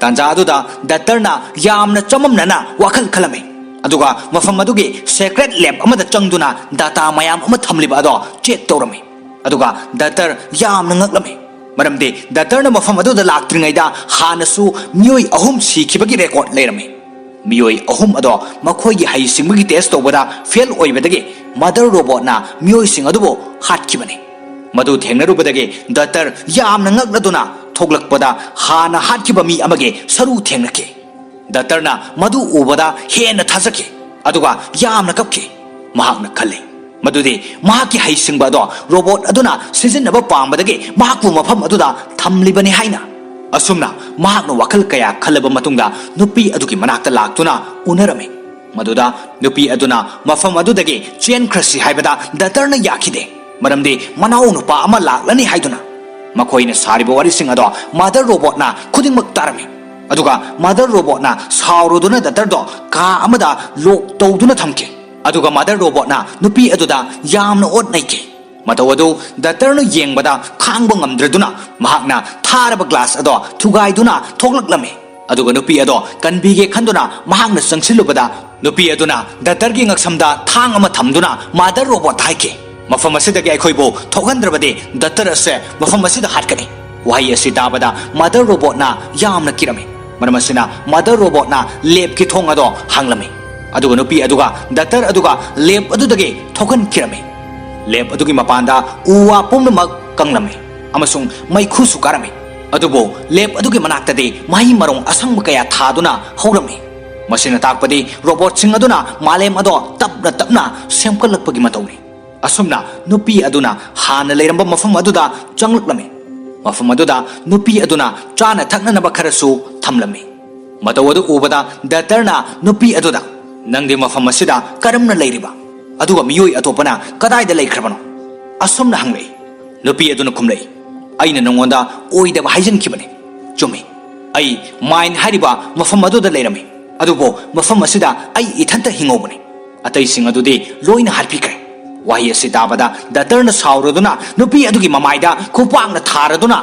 ꯇꯥꯟꯖꯥ ꯑꯗꯨꯗ ꯗꯇꯔꯅ ꯌꯥꯝꯅ ꯆꯃꯝꯅꯅ ꯋꯥꯈꯜ ꯈꯜꯂꯝꯃꯤ꯫ ꯑꯗꯨꯒ ꯃꯐꯝ ꯑꯗꯨꯒꯤ ꯁꯦꯀ꯭ꯔꯦꯠ ꯂꯦꯕ ꯑꯃꯗ ꯆꯪꯗꯨꯅ ꯗꯥꯇꯥ ꯃꯌꯥꯝ ꯑꯃ ꯊꯝꯂꯤꯕ ꯑꯗꯣ ꯆꯦꯛ ꯇꯧꯔꯝꯃꯤ꯫ ꯑꯗꯨꯒ ꯗꯇꯔ ꯌꯥꯝꯅ ꯉꯛꯂꯝꯃꯤ꯫ ꯃꯔꯝꯗꯤ ꯗꯇꯔꯅ ꯃꯐꯝ ꯑꯗꯨꯗ ꯂꯥꯛꯇ꯭ꯔꯤꯉꯩꯗ ꯍꯥꯟꯅꯁꯨ ꯃꯤꯑꯣꯏ ꯑꯍꯨꯝ ꯁꯤꯈꯤꯕꯒꯤ ꯔꯦꯀꯣꯔꯗ ꯂꯩꯔꯝꯃꯤ꯫ ꯃꯤꯑꯣꯏ ꯑꯍꯨꯝ ꯑꯗꯣ ꯃꯈꯣꯏꯒꯤ ꯍꯩꯁꯤꯡꯕꯒꯤ ꯇꯦꯁ ꯇꯧꯕꯗ ꯐꯦꯜ ꯑꯣꯏꯕꯗꯒꯤ ꯃꯥꯗꯔ ꯔꯣꯕꯣꯠꯅ ꯃꯤꯑꯣꯏꯁꯤꯡ ꯑꯗꯨꯕꯨ ꯍꯥꯠꯈꯤꯕꯅꯤ꯫ ꯃꯗꯨ ꯊꯦꯡꯅꯔꯨꯕꯗꯒꯤ ꯗꯇꯔ ꯌꯥꯝꯅ ꯉꯛꯂꯗꯨꯅ ꯊꯣꯛꯂꯛꯄꯗ ꯍꯥꯟꯅ ꯍꯥꯠꯈꯤꯕ ꯃꯤ ꯑꯃꯒꯤ ꯁꯔꯨ ꯊꯦꯡꯅꯈꯤ꯫ ꯗꯇꯔꯅ ꯃꯗꯨ ꯎꯕꯗ ꯍꯦꯟꯅ ꯊꯥꯖꯈꯤ, ꯑꯗꯨꯒ ꯌꯥꯝꯅ ꯀꯞꯈꯤ꯫ ꯃꯍꯥꯛꯅ ꯈꯜꯂꯤ ꯃꯗꯨꯗꯤ ꯃꯍꯥꯛꯀꯤ ꯍꯩꯁꯤꯡꯕ ꯑꯗꯣ ꯔꯣꯕꯣꯠ ꯑꯗꯨꯅ ꯁꯤꯖꯤꯟꯅꯕ ꯄꯥꯝꯕꯗꯒꯤ ꯃꯍꯥꯛꯄꯨ ꯃꯐꯝ ꯑꯗꯨꯗ ꯊꯝꯂꯤꯕꯅꯤ ꯍꯥꯏꯅ꯫ ꯑꯁꯨꯝꯅ ꯃꯍꯥꯛꯅ ꯋꯥꯈꯜ ꯀꯌꯥ ꯈꯜꯂꯕ ꯃꯇꯨꯡꯗ ꯅꯨꯄꯤ ꯑꯗꯨꯒꯤ ꯃꯅꯥꯛꯇ ꯂꯥꯛꯇꯨꯅ ꯎꯅꯔꯝꯃꯤ꯫ ꯃꯗꯨꯗ ꯅꯨꯄꯤ ꯑꯗꯨꯅ ꯃꯐꯝ ꯑꯗꯨꯗꯒꯤ ꯆꯦꯟꯈ꯭ꯔꯁꯤ ꯍꯥꯏꯕꯗ ꯗꯇꯔꯅ ꯌꯥꯈꯤꯗꯦ, ꯃꯔꯝꯗꯤ ꯃꯅꯥꯎ ꯅꯨꯄꯥ ꯑꯃ ꯂꯥꯛꯂꯅꯤ ꯍꯥꯏꯗꯨꯅ꯫ ꯃꯈꯣꯏꯅ ꯁꯥꯔꯤꯕ ꯋꯥꯔꯤꯁꯤꯡ ꯑꯗꯣ ꯃꯥꯗꯔ ꯔꯣꯕꯣꯠꯅ ꯈꯨꯗꯤꯡꯃꯛ ꯇꯥꯔꯝꯃꯤ꯫ ꯑꯗꯨꯒ ꯃꯥꯗꯔ ꯔꯣꯕꯣꯠꯅ ꯁꯥꯎꯔꯗꯨꯅ ꯗꯇꯔꯗꯣ ꯀꯥ ꯑꯃꯗ ꯂꯣꯛ ꯇꯧꯗꯨꯅ ꯊꯝꯈꯤ꯫ ꯑꯗꯨꯒ ꯃꯥꯗꯔ ꯔꯣꯕꯣꯠꯅ ꯅꯨꯄꯤ ꯑꯗꯨꯗ ꯌꯥꯝꯅ ꯑꯣꯠ ꯅꯩꯈꯤ꯫ ꯃꯇꯧ ꯑꯗꯨ ꯗꯇꯔꯅ ꯌꯦꯡꯕꯗ ꯈꯥꯡꯕ ꯉꯝꯗ꯭ꯔꯗꯨꯅ ꯃꯍꯥꯛꯅ ꯊꯥꯔꯕ ꯒ꯭ꯂꯥꯁ ꯑꯗꯣ ꯊꯨꯒꯥꯏꯗꯨꯅ ꯊꯣꯛꯂꯛꯂꯝꯃꯤ꯫ ꯑꯗꯨꯒ ꯅꯨꯄꯤ ꯑꯗꯣ ꯀꯟꯕꯤꯒꯦ ꯈꯟꯗꯨꯅ ꯃꯍꯥꯛꯅ ꯆꯪꯁꯤꯜꯂꯨꯕꯗ ꯅꯨꯄꯤ ꯑꯗꯨꯅ ꯗꯇꯔꯒꯤ ꯉꯛꯁꯝꯗ ꯊꯥꯡ ꯑꯃ ꯊꯝꯗꯨꯅ ꯃꯥꯗꯔ ꯔꯣꯕꯣꯠꯇ ꯍꯥꯏꯈꯤ, "ꯃꯐꯝ ꯑꯁꯤꯗꯒꯤ ꯑꯩꯈꯣꯏꯕꯨ ꯊꯣꯛꯍꯟꯗ꯭ꯔꯕꯗꯤ ꯗꯇꯔ ꯑꯁꯦ ꯃꯐꯝ ꯑꯁꯤꯗ ꯍꯥꯠꯀꯅꯤ"꯫ ꯋꯥꯍꯩ ꯑꯁꯤ ꯇꯥꯕꯗ ꯃꯥꯗꯔ ꯔꯣꯕꯣꯠꯅ ꯌꯥꯝꯅ ꯀꯤꯔꯝꯃꯤ꯫ ꯃꯔꯝ ꯑꯁꯤꯅ ꯃꯥꯗꯔ ꯔꯣꯕꯣꯠꯅ ꯂꯦꯕꯀꯤ ꯊꯣꯡ ꯑꯗꯣ ꯍꯥꯡꯂꯝꯃꯤ꯫ ꯑꯗꯨꯒ ꯅꯨꯄꯤ ꯑꯗꯨꯒ ꯗꯇꯔ ꯑꯗꯨꯒ ꯂꯦꯕ ꯑꯗꯨꯗꯒꯤ ꯊꯣꯛꯍꯟꯈꯤꯔꯝꯃꯤ꯫ ꯂꯦꯕ ꯑꯗꯨꯒꯤ ꯃꯄꯥꯟꯗ ꯎ ꯋꯥ ꯄꯨꯝꯅꯃꯛ ꯀꯪꯂꯝꯃꯤ ꯑꯃꯁꯨꯡ ꯃꯩꯈꯨꯁꯨ ꯀꯥꯔꯝꯃꯤ꯫ ꯑꯗꯨꯕꯨ ꯂꯦꯕ ꯑꯗꯨꯒꯤ ꯃꯅꯥꯛꯇꯗꯤ ꯃꯍꯩ ꯃꯔꯣꯡ ꯑꯁꯪꯕ ꯀꯌꯥ ꯊꯥꯗꯨꯅ ꯍꯧꯔꯝꯃꯤ꯫ ꯃꯁꯤꯅ ꯇꯥꯛꯄꯗꯤ ꯔꯣꯕꯣꯠꯁꯤꯡ ꯑꯗꯨꯅ ꯃꯥꯂꯦꯝ ꯑꯗꯣ ꯇꯞꯅ ꯇꯞꯅ ꯁꯦꯝꯒꯠꯂꯛꯄꯒꯤ ꯃꯇꯧꯅꯤ꯫ ꯑꯁꯨꯝꯅ ꯅꯨꯄꯤ ꯑꯗꯨꯅ ꯍꯥꯟꯅ ꯂꯩꯔꯝꯕ ꯃꯐꯝ ꯑꯗꯨꯗ ꯆꯪꯂꯛꯂꯝꯃꯤ꯫ ꯃꯐꯝ ꯑꯗꯨꯗ ꯅꯨꯄꯤ ꯑꯗꯨꯅ ꯆꯥꯅ ꯊꯛꯅꯅꯕ ꯈꯔꯁꯨ ꯊꯝꯂꯝꯃꯤ꯫ ꯃꯇꯧ ꯑꯗꯨ ꯎꯕꯗ ꯗꯇꯔꯅ ꯅꯨꯄꯤ ꯑꯗꯨꯗ, "ꯅꯪꯗꯤ ꯃꯐꯝ ꯑꯁꯤꯗ ꯀꯔꯝꯅ ꯂꯩꯔꯤꯕ? ꯑꯗꯨꯒ ꯃꯤꯑꯣꯏ ꯑꯇꯣꯞꯄꯅ ꯀꯗꯥꯏꯗ ꯂꯩꯈ꯭ꯔꯕꯅꯣ?" ꯑꯁꯨꯝꯅ ꯍꯪꯂꯛꯏ꯫ ꯅꯨꯄꯤ ꯑꯗꯨꯅ ꯈꯨꯝꯂꯛꯏ, "ꯑꯩꯅ ꯅꯉꯣꯟꯗ ꯑꯣꯏꯗꯕ ꯍꯥꯏꯖꯤꯟꯈꯤꯕꯅꯤ꯫ ꯆꯨꯝꯃꯤ, ꯑꯩ ꯃꯥꯏꯟ ꯍꯥꯏꯔꯤꯕ ꯃꯐꯝ ꯑꯗꯨꯗ ꯂꯩꯔꯝꯃꯤ, ꯑꯗꯨꯕꯨ ꯃꯐꯝ ꯑꯁꯤꯗ ꯑꯩ ꯏꯊꯟꯇ ꯍꯤꯡꯍꯧꯕꯅꯤ꯫ ꯑꯇꯩꯁꯤꯡ ꯑꯗꯨꯗꯤ ꯂꯣꯏꯅ ꯍꯥꯠꯄꯤꯈ꯭ꯔꯦ꯫" ꯋꯥꯍꯩ ꯑꯁꯤ ꯇꯥꯕꯗ ꯗꯥꯛꯇꯔꯅ ꯁꯥꯎꯔꯗꯨꯅ ꯅꯨꯄꯤ ꯑꯗꯨꯒꯤ ꯃꯃꯥꯏꯗ ꯈꯨꯄꯥꯛꯅ ꯊꯥꯔꯗꯨꯅ,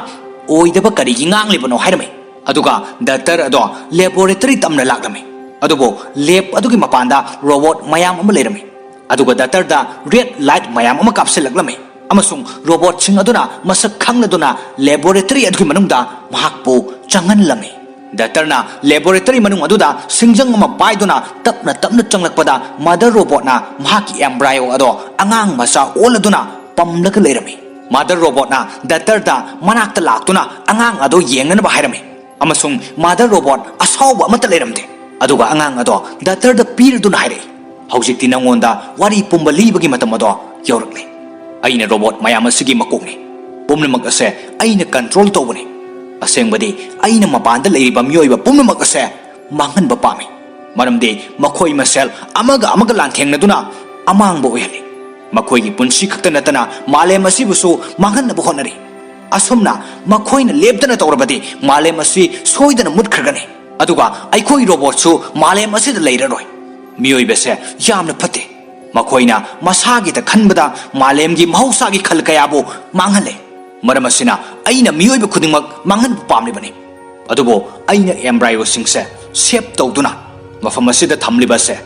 "ꯑꯣꯏꯗꯕ ꯀꯔꯤꯒꯤ ꯉꯥꯡꯂꯤꯕꯅꯣ?" ꯍꯥꯏꯔꯝꯃꯤ꯫ ꯑꯗꯨꯒ ꯗꯥꯛꯇꯔ ꯑꯗꯣ ꯂꯦꯕꯣꯔꯦꯇꯔꯤ ꯇꯝꯅ ꯂꯥꯛꯂꯝꯃꯤ꯫ ꯑꯗꯨꯕꯨ ꯂꯦꯕ ꯑꯗꯨꯒꯤ ꯃꯄꯥꯟꯗ ꯔꯣꯕꯣꯠ ꯃꯌꯥꯝ ꯑꯃ ꯂꯩꯔꯝꯃꯤ꯫ ꯑꯗꯨꯒ ꯗꯥꯛꯇꯔꯗ ꯔꯦꯗ ꯂꯥꯏꯠ ꯃꯌꯥꯝ ꯑꯃ ꯀꯥꯞꯁꯤꯜꯂꯛꯂꯝꯃꯤ, ꯑꯃꯁꯨꯡ ꯔꯣꯕꯣꯠꯁꯤꯡ ꯑꯗꯨꯅ ꯃꯁꯛ ꯈꯪꯂꯗꯨꯅ ꯂꯦꯕꯣꯔꯦꯇꯔꯤ ꯑꯗꯨꯒꯤ ꯃꯅꯨꯡꯗ ꯃꯍꯥꯛꯄꯨ ꯆꯪꯍꯜꯂꯝꯃꯤ꯫ ꯗꯥꯛꯇꯔꯅ ꯂꯦꯕꯣꯔꯦꯇꯔꯤ ꯃꯅꯨꯡ ꯑꯗꯨꯗ ꯁꯤꯡꯖꯪ ꯑꯃ ꯄꯥꯏꯗꯨꯅ ꯇꯞꯅ ꯇꯞꯅ ꯆꯪꯂꯛꯄꯗ, ꯃꯗꯔ ꯔꯣꯕꯣꯠꯅ ꯃꯍꯥꯛꯀꯤ ꯑꯦꯝꯕ꯭ꯔꯥꯏꯑꯣ ꯑꯗꯣ ꯑꯉꯥꯡ ꯃꯆꯥ ꯑꯣꯜꯂꯗꯨꯅ ꯄꯝꯂꯒ ꯂꯩꯔꯝꯃꯤ꯫ ꯃꯗꯔ ꯔꯣꯕꯣꯠꯅ ꯗꯥꯛꯇꯔꯗ ꯃꯅꯥꯛꯇ ꯂꯥꯛꯇꯨꯅ ꯑꯉꯥꯡ ꯑꯗꯣ ꯌꯦꯡꯅꯅꯕ ꯍꯥꯏꯔꯝꯃꯤ, ꯑꯃꯁꯨꯡ ꯃꯗꯔ ꯔꯣꯕꯣꯠ ꯑꯁꯥꯎꯕ ꯑꯃꯠꯇ ꯂꯩꯔꯝꯗꯦ꯫ ꯑꯗꯨꯒ ꯑꯉꯥꯡ ꯑꯗꯣ ꯗꯥꯛꯇꯔꯗ ꯄꯤꯔꯗꯨꯅ ꯍꯥꯏꯔꯛꯏ, "ꯍꯧꯖꯤꯛꯇꯤ ꯅꯉꯣꯟꯗ ꯋꯥꯔꯤ ꯄꯨꯝꯕ ꯂꯤꯕꯒꯤ ꯃꯇꯝ ꯑꯗꯣ ꯌꯧꯔꯛꯂꯦ꯫ ꯑꯩꯅ ꯔꯣꯕꯣꯠ ꯃꯌꯥꯝ ꯑꯁꯤꯒꯤ ꯃꯀꯣꯛꯅꯤ꯫ ꯄꯨꯝꯅꯃꯛ ꯑꯁꯦ ꯑꯩꯅ ꯀꯟꯇ꯭ꯔꯣꯜ ꯇꯧꯕꯅꯤ꯫ ꯑꯁꯦꯡꯕꯗꯤ ꯑꯩꯅ ꯃꯄꯥꯟꯗ ꯂꯩꯔꯤꯕ ꯃꯤꯑꯣꯏꯕ ꯄꯨꯝꯅꯃꯛ ꯑꯁꯦ ꯃꯥꯡꯍꯟꯕ ꯄꯥꯝꯃꯤ, ꯃꯔꯝꯗꯤ ꯃꯈꯣꯏ ꯃꯁꯦꯜ ꯑꯃꯒ ꯑꯃꯒ ꯂꯥꯟꯊꯦꯡꯅꯗꯨꯅ ꯑꯃꯥꯡꯕ ꯑꯣꯏꯍꯜꯂꯤ꯫ ꯃꯈꯣꯏꯒꯤ ꯄꯨꯟꯁꯤ ꯈꯛꯇ ꯅꯠꯇꯅ ꯃꯥꯂꯦꯝ ꯑꯁꯤꯕꯨꯁꯨ ꯃꯥꯡꯍꯟꯅꯕ ꯍꯣꯠꯅꯔꯤ꯫ ꯑꯁꯨꯝꯅ ꯃꯈꯣꯏꯅ ꯂꯦꯞꯇꯅ ꯇꯧꯔꯕꯗꯤ ꯃꯥꯂꯦꯝ ꯑꯁꯤ ꯁꯣꯏꯗꯅ ꯃꯨꯠꯈ꯭ꯔꯒꯅꯤ, ꯑꯗꯨꯒ ꯑꯩꯈꯣꯏ ꯔꯣꯕꯣꯠꯁꯨ ꯃꯥꯂꯦꯝ ꯑꯁꯤꯗ ꯂꯩꯔꯔꯣꯏ꯫" ꯃꯤꯑꯣꯏꯕꯁꯦ ꯌꯥꯝꯅ ꯐꯠꯇꯦ꯫ ꯃꯈꯣꯏꯅ ꯃꯁꯥꯒꯤꯗ ꯈꯟꯕꯗ ꯃꯥꯂꯦꯝꯒꯤ ꯃꯍꯧꯁꯥꯒꯤ ꯈꯜ ꯀꯌꯥꯕꯨ ꯃꯥꯡꯍꯜꯂꯦ꯫ ꯃꯔꯝ ꯑꯁꯤꯅ ꯑꯩꯅ ꯃꯤꯑꯣꯏꯕ ꯈꯨꯗꯤꯡꯃꯛ ꯃꯥꯡꯍꯟꯕ ꯄꯥꯝꯂꯤꯕꯅꯤ꯫ ꯑꯗꯨꯕꯨ ꯑꯩꯅ ꯑꯦꯝꯕ꯭ꯔꯥꯏꯑꯣꯁꯤꯡꯁꯦ ꯁꯦꯞ ꯇꯧꯗꯨꯅ ꯃꯐꯝ ꯑꯁꯤꯗ ꯊꯝꯂꯤꯕ ꯑꯁꯦ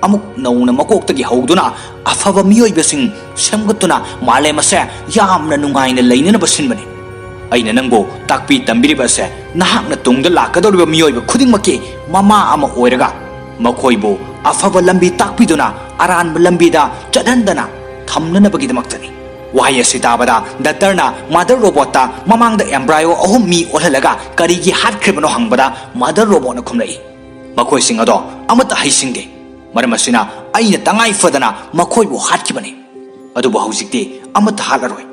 ꯑꯃꯨꯛ ꯅꯧꯅ ꯃꯀꯣꯛꯇꯒꯤ ꯍꯧꯗꯨꯅ ꯑꯐꯕ ꯃꯤꯑꯣꯏꯕꯁꯤꯡ ꯁꯦꯝꯒꯠꯇꯨꯅ ꯃꯥꯂꯦꯝ ꯑꯁꯦ ꯌꯥꯝꯅ ꯅꯨꯡꯉꯥꯏꯅ ꯂꯩꯅꯅꯕ ꯁꯤꯟꯕꯅꯤ꯫ ꯑꯩꯅ ꯅꯪꯕꯨ ꯇꯥꯛꯄꯤ ꯇꯝꯕꯤꯔꯤꯕ ꯑꯁꯦ ꯅꯍꯥꯛꯅ ꯇꯨꯡꯗ ꯂꯥꯛꯀꯗꯧꯔꯤꯕ ꯃꯤꯑꯣꯏꯕ ꯈꯨꯗꯤꯡꯃꯛꯀꯤ ꯃꯃꯥ ꯑꯃ ꯑꯣꯏꯔꯒ ꯃꯈꯣꯏꯕꯨ ꯑꯐꯕ ꯂꯝꯕꯤ ꯇꯥꯛꯄꯤꯗꯨꯅ ꯑꯔꯥꯟꯕ ꯂꯝꯕꯤꯗ ꯆꯠꯍꯟꯗꯅ ꯊꯝꯅꯅꯕꯒꯤꯗꯃꯛꯇꯅꯤ꯫ ꯋꯥꯍꯩ ꯑꯁꯤ ꯇꯥꯕꯗ ꯗꯥꯛꯇꯔꯅ ꯃꯥꯗꯔ ꯔꯣꯕꯣꯠꯇ ꯃꯃꯥꯡꯗ ꯑꯦꯝꯕ꯭ꯔꯥꯏꯑꯣ ꯑꯍꯨꯝ ꯃꯤ ꯑꯣꯜꯍꯜꯂꯒ ꯀꯔꯤꯒꯤ ꯍꯥꯠꯈ꯭ꯔꯤꯕꯅꯣ ꯍꯪꯕꯗ, ꯃꯥꯗꯔ ꯔꯣꯕꯣꯠꯅ ꯈꯨꯝꯂꯛꯏ, "ꯃꯈꯣꯏꯁꯤꯡ ꯑꯗꯣ ꯑꯃꯠꯇ ꯍꯩꯁꯤꯡꯗꯦ꯫ ꯃꯔꯝ ꯑꯁꯤꯅ ꯑꯩꯅ ꯇꯉꯥꯏ ꯐꯗꯅ ꯃꯈꯣꯏꯕꯨ ꯍꯥꯠꯈꯤꯕꯅꯤ꯫ ꯑꯗꯨꯕꯨ ꯍꯧꯖꯤꯛꯇꯤ ꯑꯃꯠꯇ ꯍꯥꯠꯂꯔꯣꯏ,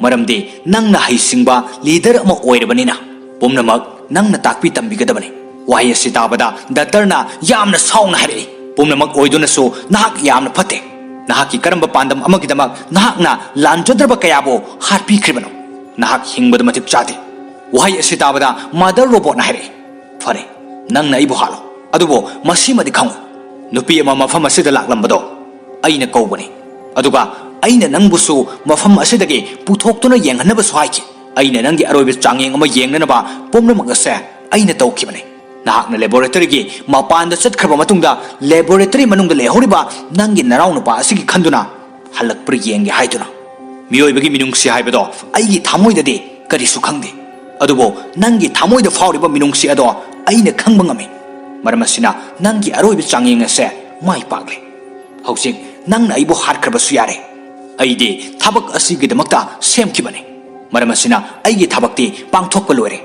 ꯃꯔꯝꯗꯤ ꯅꯪꯅ ꯍꯩꯁꯤꯡꯕ ꯂꯤꯗꯔ ꯑꯃ ꯑꯣꯏꯔꯕꯅꯤꯅ ꯄꯨꯝꯅꯃꯛ ꯅꯪꯅ ꯇꯥꯛꯄꯤ ꯇꯝꯕꯤꯒꯗꯕꯅꯤ꯫" ꯋꯥꯍꯩ ꯑꯁꯤ ꯇꯥꯕꯗ ꯗꯥꯛꯇꯔꯅ ꯌꯥꯝꯅ ꯁꯥꯎꯅ ꯍꯥꯏꯔꯛꯏ, ꯄꯨꯝꯅꯃꯛ ꯑꯣꯏꯗꯨꯅꯁꯨ ꯅꯍꯥꯛ ꯌꯥꯝꯅ ꯐꯠꯇꯦ꯫ ꯅꯍꯥꯛꯀꯤ ꯀꯔꯝꯕ ꯄꯥꯟꯗꯝ ꯑꯃꯒꯤꯗꯃꯛ ꯅꯍꯥꯛꯅ ꯂꯥꯟꯖꯗ꯭ꯔꯕ ꯀꯌꯥꯕꯨ ꯍꯥꯠꯄꯤꯈ꯭ꯔꯤꯕꯅꯣ? ꯅꯍꯥꯛ ꯍꯤꯡꯕꯗ ꯃꯇꯤꯛ ꯆꯥꯗꯦ꯫ ꯋꯥꯍꯩ ꯑꯁꯤ ꯇꯥꯕꯗ ꯃꯥꯗꯔ ꯔꯣꯕꯣꯠꯅ ꯍꯥꯏꯔꯛꯏ, "ꯐꯔꯦ, ꯅꯪꯅ ꯑꯩꯕꯨ ꯍꯥꯠꯂꯣ, ꯑꯗꯨꯕꯨ ꯃꯁꯤꯃꯗꯤ ꯈꯪꯉꯨ, ꯅꯨꯄꯤ ꯑꯃ ꯃꯐꯝ ꯑꯁꯤꯗ ꯂꯥꯛꯂꯝꯕꯗꯣ ꯑꯩꯅ ꯀꯧꯕꯅꯤ, ꯑꯗꯨꯒ ꯑꯩꯅ ꯅꯪꯕꯨꯁꯨ ꯃꯐꯝ ꯑꯁꯤꯗꯒꯤ ꯄꯨꯊꯣꯛꯇꯨꯅ ꯌꯦꯡꯍꯟꯅꯕꯁꯨ ꯍꯥꯏꯈꯤ꯫ ꯑꯩꯅ ꯅꯪꯒꯤ ꯑꯔꯣꯏꯕ ꯆꯥꯡꯌꯦꯡ ꯑꯃ ꯌꯦꯡꯅꯅꯕ ꯄꯨꯝꯅꯃꯛ ꯑꯁꯦ ꯑꯩꯅ ꯇꯧꯈꯤꯕꯅꯤ꯫ ꯅꯍꯥꯛꯅ ꯂꯦꯕꯣꯔꯦꯇꯔꯤꯒꯤ ꯃꯄꯥꯟꯗ ꯆꯠꯈ꯭ꯔꯕ ꯃꯇꯨꯡꯗ, ꯂꯦꯕꯣꯔꯦꯇꯔꯤ ꯃꯅꯨꯡꯗ ꯂꯩꯍꯧꯔꯤꯕ ꯅꯪꯒꯤ ꯅꯅꯥꯎꯅꯨꯄꯥ ꯑꯁꯤꯒꯤ ꯈꯟꯗꯨꯅ ꯍꯜꯂꯛꯄ꯭ꯔꯥ ꯌꯦꯡꯒꯦ ꯍꯥꯏꯗꯨꯅ꯫ ꯃꯤꯑꯣꯏꯕꯒꯤ ꯃꯤꯅꯨꯡꯁꯤ ꯍꯥꯏꯕꯗꯣ ꯑꯩꯒꯤ ꯊꯃꯣꯏꯗꯗꯤ ꯀꯔꯤꯁꯨ ꯈꯪꯗꯦ, ꯑꯗꯨꯕꯨ ꯅꯪꯒꯤ ꯊꯃꯣꯏꯗ ꯐꯥꯎꯔꯤꯕ ꯃꯤꯅꯨꯡꯁꯤ ꯑꯗꯣ ꯑꯩꯅ ꯈꯪꯕ ꯉꯝꯃꯤ꯫ ꯃꯔꯝ ꯑꯁꯤꯅ ꯅꯪꯒꯤ ꯑꯔꯣꯏꯕ ꯆꯥꯡꯌꯦꯡ ꯑꯁꯦ ꯃꯥꯏ ꯄꯥꯛꯂꯦ꯫ ꯍꯧꯖꯤꯛ ꯅꯪꯅ ꯑꯩꯕꯨ ꯍꯥꯠꯈ꯭ꯔꯕꯁꯨ ꯌꯥꯔꯦ꯫ ꯑꯩꯗꯤ ꯊꯕꯛ ꯑꯁꯤꯒꯤꯗꯃꯛꯇ ꯁꯦꯝꯈꯤꯕꯅꯤ꯫ ꯃꯔꯝ ꯑꯁꯤꯅ ꯑꯩꯒꯤ ꯊꯕꯛꯇꯤ ꯄꯥꯡꯊꯣꯛꯄ ꯂꯣꯏꯔꯦ꯫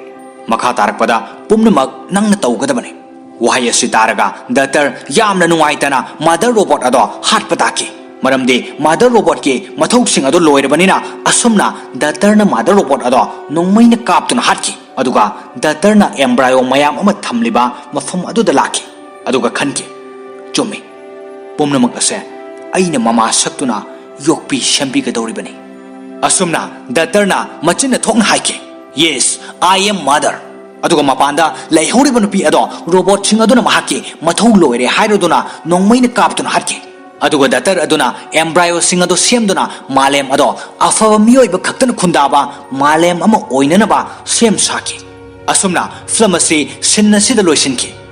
ꯃꯈꯥ ꯇꯥꯔꯛꯄꯗ ꯄꯨꯝꯅꯃꯛ ꯅꯪꯅ ꯇꯧꯒꯗꯕꯅꯤ꯫" ꯋꯥꯍꯩ ꯑꯁꯤ ꯇꯥꯔꯒ ꯗꯥꯛꯇꯔ ꯌꯥꯝꯅ ꯅꯨꯡꯉꯥꯏꯇꯅ ꯃꯥꯗꯔ ꯔꯣꯕꯣꯠ ꯑꯗꯣ ꯍꯥꯠꯄ ꯇꯥꯈꯤ, ꯃꯔꯝꯗꯤ ꯃꯥꯗꯔ ꯔꯣꯕꯣꯠꯀꯤ ꯃꯊꯧꯁꯤꯡ ꯑꯗꯨ ꯂꯣꯏꯔꯕꯅꯤꯅ꯫ ꯑꯁꯨꯝꯅ ꯗꯥꯛꯇꯔꯅ ꯃꯥꯗꯔ ꯔꯣꯕꯣꯠ ꯑꯗꯣ ꯅꯣꯡꯃꯩꯅ ꯀꯥꯞꯇꯨꯅ ꯍꯥꯠꯈꯤ꯫ ꯑꯗꯨꯒ ꯗꯥꯛꯇꯔꯅ ꯑꯦꯝꯕ꯭ꯔꯥꯏꯑꯣ ꯃꯌꯥꯝ ꯑꯃ ꯊꯝꯂꯤꯕ ꯃꯐꯝ ꯑꯗꯨꯗ ꯂꯥꯛꯈꯤ, ꯑꯗꯨꯒ ꯈꯟꯈꯤ, "ꯆꯨꯝꯃꯤ, ꯄꯨꯝꯅꯃꯛ ꯑꯁꯦ ꯑꯩꯅ ꯃꯃꯥ ꯁꯛꯇꯨꯅ ꯌꯣꯛꯄꯤ ꯁꯦꯝꯕꯤꯒꯗꯧꯔꯤꯕꯅꯤ꯫" ꯑꯁꯨꯝꯅ ꯗꯥꯛꯇꯔꯅ ꯃꯆꯤꯟꯅ ꯊꯣꯛꯅ ꯍꯥꯏꯈꯤ, "Yes, I am mother." ꯑꯗꯨꯒ ꯃꯄꯥꯟꯗ ꯂꯩꯍꯧꯔꯤꯕ ꯅꯨꯄꯤ ꯑꯗꯣ ꯔꯣꯕꯣꯠꯁꯤꯡ ꯑꯗꯨꯅ ꯃꯍꯥꯛꯀꯤ ꯃꯊꯧ ꯂꯣꯏꯔꯦ ꯍꯥꯏꯔꯗꯨꯅ ꯅꯣꯡꯃꯩꯅ ꯀꯥꯞꯇꯨꯅ ꯍꯥꯠꯈꯤ꯫ ꯑꯗꯨꯒ ꯗꯥꯛꯇꯔ ꯑꯗꯨꯅ ꯑꯦꯝꯕ꯭ꯔꯥꯏꯑꯣꯁꯤꯡ ꯑꯗꯨ ꯁꯦꯝꯗꯨꯅ ꯃꯥꯂꯦꯝ ꯑꯗꯣ ꯑꯐꯕ ꯃꯤꯑꯣꯏꯕ ꯈꯛꯇꯅ ꯈꯨꯟꯗꯥꯕ ꯃꯥꯂꯦꯝ ꯑꯃ ꯑꯣꯏꯅꯅꯕ ꯁꯦꯝ ꯁꯥꯈꯤ꯫ ꯑꯁꯨꯝꯅ ꯐꯤꯂꯝ ꯑꯁꯤ ꯁꯤꯟ ꯑꯁꯤꯗ ꯂꯣꯏꯁꯤꯟꯈꯤ꯫